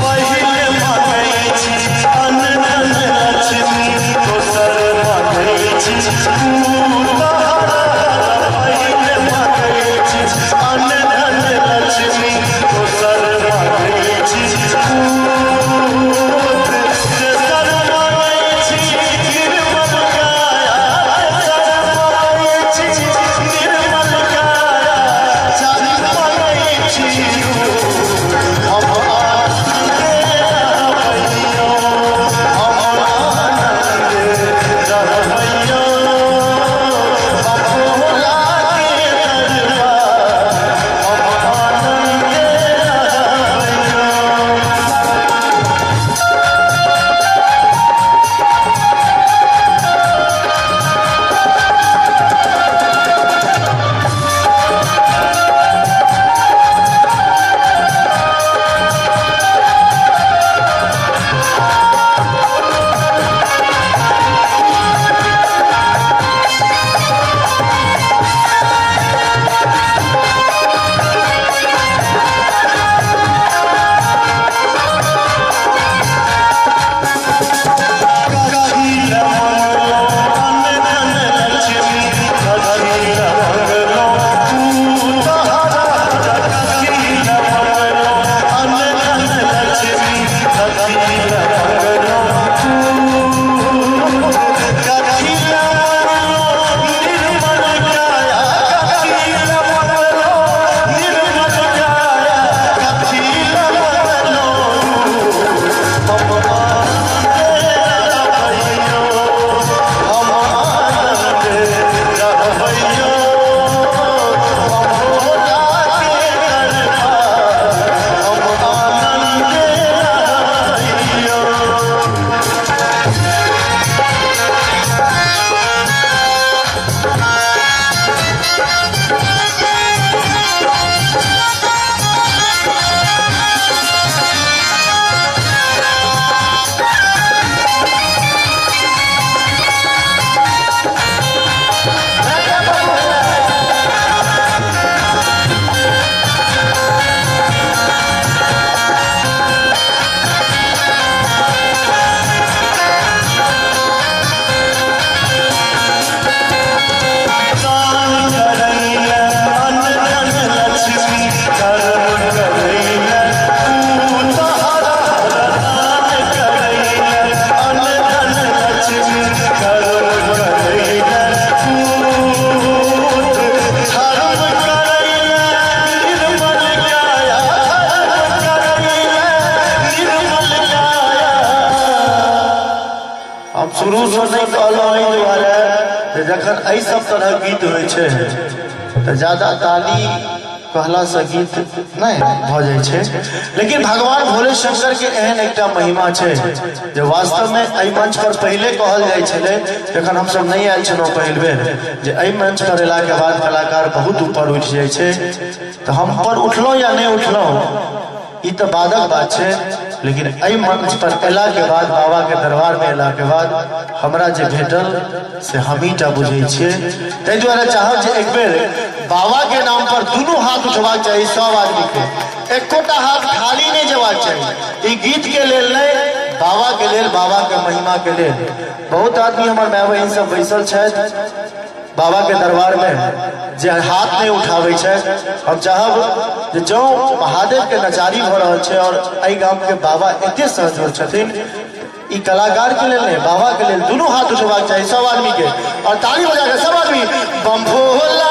पहिले मांगै छी अन्न धन लक्ष्मी, दोसर मांगै छी पूत हर हर। पहिले मांगै छी अन्न धन लक्ष्मी, दोसर मांगै छी पूत, तेसर मांगै छी निर्मल काया, तेसर मांगै छी निर्मल काया, चारिम मांगै छी हम आनन्दे रहबैयो, हम आनन्दे रहबैयो, हम भोलाके दरबार, हम आनन्दे रहबैयो। कथी लए मंगलौं अन्न धन लक्ष्मी, कथी लए मंगलौं पूत हर हर, कथी लए मंगलौं अन्न धन लक्ष्मी, कथी लए मंगलौं पूत, कथी लए मंगलौं निर्मल काया, कथी लए मंगलौं निर्मल काया, कथी लए मंगलौं हम आनन्दे रहबैयो, हम आनन्दे रहबैयो, हम भोलाके दरबार, हम आनन्दे रहबैयो। दान करैले अन्न धन लक्ष्मी, कर्म करैले पूत हर हर, दान करैले अन्न धन लक्ष्मी, कर्म करैले पूत, धर्म करैले निर्मल काया, धर्म करैले निर्मल काया। हम शुरूसँ नहि कहलहुँ एहि दुआरे जे जखन एहि सब तरहक गीत होइ छै तऽ ज्यादा ताली कहलासँ गीत नहि भऽ जाइ छै, लेकिन भगवान भोले शंकर के एहन एकटा महिमा छै जे वास्तवमे एहि मंच पर पहिले कहल जाइ छलै, जखन हमसब नहि आयल छलहुँ पहिल बेर, जे एहि मंच पर अयलाके बाद कलाकार बहुत ऊपर उठि जाइ छै। तऽ हम ऊपर उठलहुँ या नहि उठलहुँ ई तऽ बादक बात छै, लेकिन एहि मंच पर अयलाके बाद, बाबाके दरबारमे अयलाके बाद हमरा जे भेटल से हमही टा बुझै छियै। ताहि दुआरे चाहब जे एक बेर बाबाके नाम पर दुनू हाथ उठबाक चाही सब आदमीके, एकोटा हाथ खाली नहि जेबाक चाही। ई गीतके लेल नहि, बाबाके लेल, बाबाके महिमाके लेल। बहुत आदमी हमर माय बहिन सब बैसल छथि बाबा के दरबार में जे हाथ नहीं उठाबै छै। हम चाहब जे जँ महादेव के नचारी भऽ रहल छै और एहि गाम के बाबा एते सहजोर छथिन, ई कलाकार के लेल नहीं, बाबा के लेल दुनू हाथ उठेबाक चाही सब आदमी के और ताली बजा के सब आदमी बम भोला।